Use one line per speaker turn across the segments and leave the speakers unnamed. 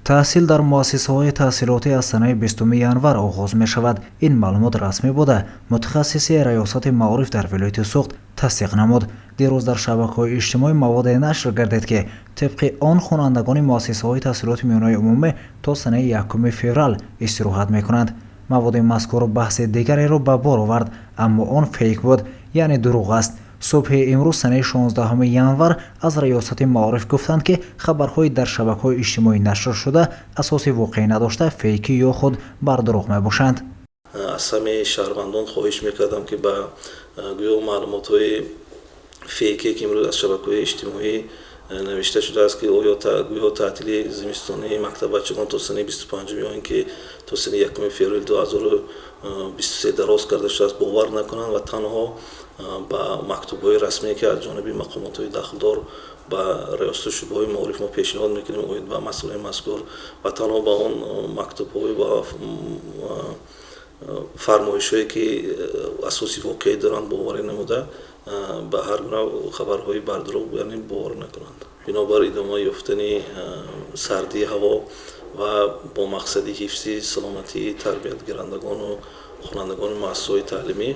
Таҳсил дар муассисаҳои таҳсилотӣ аз санаи 20 январ оғоз мешавад. Ин маълумот расмӣ буда, мутахассиси Раёсати маориф дар вилояти Суғд тасдиқ намуд. Дирӯз дар шабакаҳои иҷтимоӣ маводе нашр гардид, ки тибқи он хонандагони муассисаҳои таҳсилоти миёнаи умумӣ то санаи 1 феврал истироҳат мекунанд. Маводи мазкур баҳси дигареро ба бор овард, аммо он фейк буд, яъне дурӯғ аст. Субҳи имрӯз, санаи 16 январ, аз Раёсати маориф гуфтанд, ки хабарҳои дар шабакаҳои иҷтимоӣ нашр шуда асоси воқеӣ надошта, фейкӣ ё худ бардурӯғ мебошанд.
Аз ҳамаи шаҳрвандон хоҳиш мекардам, ки ба гӯё маълумотҳои фейке, ки имрӯз аз шабакаҳои иҷтимоӣ навишта шудааст, ки оё гӯё таътили зимистонии мактаббачагон то санаи 25-ум ё ин ки то санаи 1 феврали 2023 дароз карда шудааст, бовар накунанд ва танҳо ба мактубҳои расмие, ки аз ҷониби мақомотҳои дахлдор ба раёсату шӯъбаҳои маориф мо пешниҳод мекунем оид ба масъалаи мазкур, ва танҳо ба он мактубҳои ва фармоишҳое, ки асоси воқеӣ доранд, боварӣ намуда, ба ҳар гуна хабарҳои бардурӯғ, яъне, бовар накунанд. Бинобар идома ёфтани сардии ҳаво ва бо мақсади ҳифзи саломатии тарбиятгирандагону хонандагони муассисаҳои таълимӣ,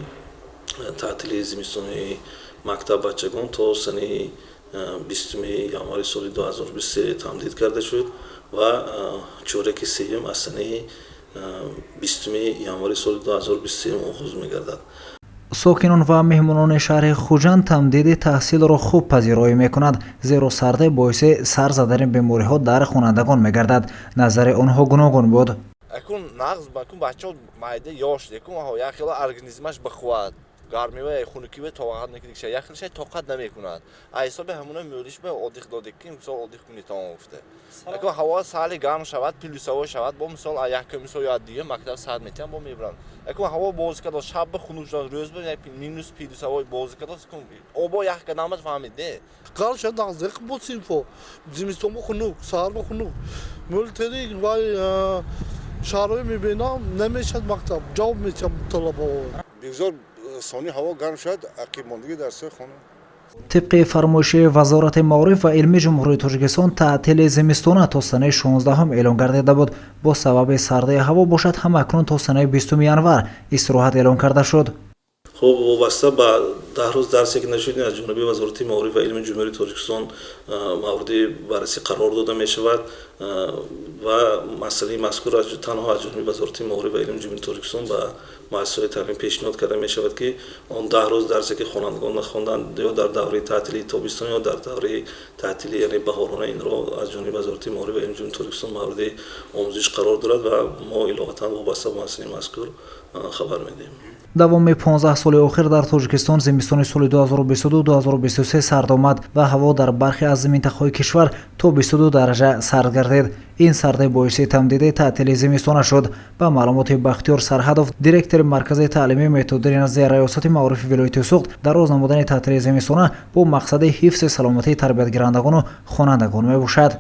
таътили зимистонии мактаббачагон то санаи 20 январи соли 2023 тамдид карда шуд ва чораки сеюм аз санаи 20 январи соли 2023 оғоз мегардад.
Сокинон ва меҳмонони шаҳри Хуҷанд тамдиди таҳсилро хуб пазироӣ мекунанд, зеро сардӣ боиси сар задани бемориҳо дар хонандагон мегардад. Назари онҳо гуногун буд.
Акун нағз, акун бачаҳо майда ёш, акун як хело организмаш бихӯвад гармива, хунукива тоқат накунад, як хелша тоқат намекунад. А ҳисоби ҳамуна мӯлиш ба отдых додек, ки мисол отдых кунитон гуфта. Акун ҳаво сали гарм шавад, плюсовой шавад, бо мисол якуми сол ё дуюм мактаб сар метиҳам, бо мебаранд. Акун ҳаво бозӣ кардо, шаб ба хунук шуд, рӯз ба минус плюсовой бозӣ кардо, обо ях кардамаш, фаҳмид де.
Гарм шуд, нағз буд. Синфо зимистон бо хунук, саҳар бо хунук, мӯлтери вай шаҳрҳое мебинам, намешад мактаб, ҷавоб метиҳам талабаҳо.
Бигзор сони ҳаво гарм шавад, ақибмондагӣ дарсҳои хона.
Тибқи фармоиши Вазорати маориф ва илми Ҷумҳурии Тоҷикистон, таътили зимистона то санаи 16-ҳум эълон гардида буд. Бо сабаби сардии ҳаво бошад, ҳамакнун то санаи 20 январ истироҳат эълон карда шуд.
Хуб, вобаста ба 10 рӯз дарсе, ки нашуд, аз ҷониби Вазорати маориф ва илми Ҷумҳурии Тоҷикистон мавриди баррасӣ қарор дода мешавад ва масъалаи мазкур танҳо аз ҷониби Вазорати маориф ва илми Ҷумҳурии Тоҷикистон ба муассисаҳои таълим пешниҳод карда мешавад, ки он 10 рӯз дарсе, ки хонандагон нахонданд, ё дар давраи таътили тобистон, ё дар давраи таътили, яъне, баҳорона, инро аз ҷониби Вазорати маориф ва илми Ҷумҳурии Тоҷикистон мавриди омӯзиш қарор дорад ва мо иловатан вобаста ба масъалаи мазкур хабар медиҳем.
Давоми 15 соли охир дар Тоҷикистон зимистони соли 2022-2023 сард омад ва ҳаво дар бархе аз минтақаҳои кишвар то 22 дараҷа сард гардид. Ин сардӣ боиси тамдиди таътили зимистона шуд. Ба маълумоти Бахтиёр Сарҳадов, директори Маркази таълимии методии назди Раёсати маорифи вилояти Суғд, дароз намудани таътили зимистона бо мақсади ҳифзи саломатии тарбиятгирандагону хонандагон мебошад.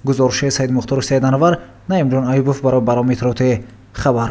Гузориши Саидмухтори Саиданавар, Наимҷон Аюбов барои барномаи иттилоотии «Хабар».